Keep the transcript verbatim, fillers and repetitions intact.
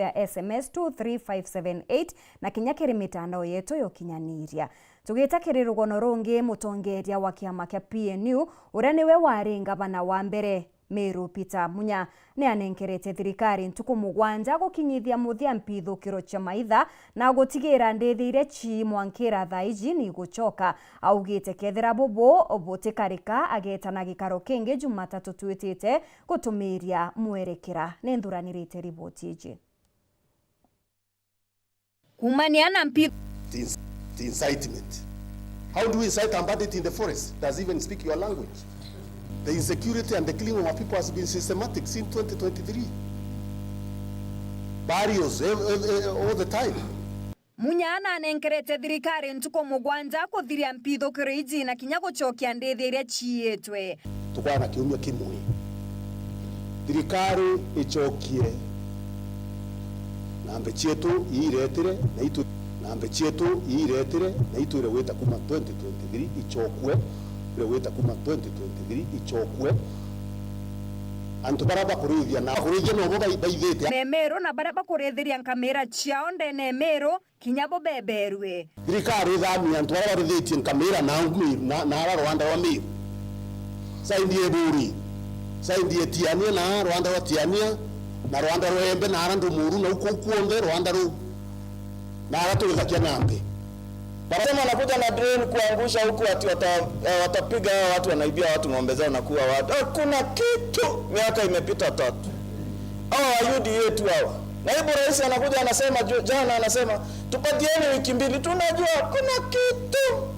ya S M S two three five seven eight na kinya kiri mitandao yetu ya ukinyaniria. Tugita kiri rugono rungi, mutongeria wa kiama kia P N U, uria niwe wari ngavana wa mbere, Meru Peter Munya, ni anenkerete thirikari ntuku mugwanja gukinyithia muthia mpithukiro cia maitha na gutigira ndithi iria cii mwankira thaa iji ni igucoka. Augite kethira bubu butikarika, ageeta na gikaro kingi Jumatatu twitite gutumiria mwerekera. Ni nthuranirite riboti iji. Kumania na mpi- The ins-, the incitement. How do we incite a bandit in the forest? Does he even speak your language? The insecurity and the killing of our people has been systematic since twenty twenty-three. Burials, ev-, ev-, ev-, all the time. Munya nanenkerete thirikari ntuku mugwanja kuthiria mpithukiro iji na kinya gucokia ndithi iria ciitwe. Tukwaya na kiumia kimwe, thirikari icokie nambe cietu iiretire na itu-, nambe cietu iiretire na itwire gwita kuma twenty twenty-three icokue, itwire gwita kuma twenty twenty-three icokue. Antu baria bakurithia na bakurithia nobo bai-, baithite. Memeru na baria bakurithiria nkamira ciao ndene Meru kinya bubeberue. Thirikari ithamie antu aria barithitie nkamira na, na, na ara rwanda rwa Meru. Saindi e Buri, saindi e Tiania na rwanda rwa Tiania, na rwanda rwa Embe na ara Ndumuru na uku kuonthe rwanda ruu. Na ara turithakia nambi. Wanasema wanakuja na drone kuangusha huku ati wata-, eh, watapiga hawa watu wanaibia watu ng'ombe zao na kuua watu. Hakuna kitu, miaka imepita tatu. Hawa wa U D A tu hawa. Naibu rais anakuja anasema ju-, jana anasema, "Tupatieni wiki mbili." Tunajua hakuna kitu.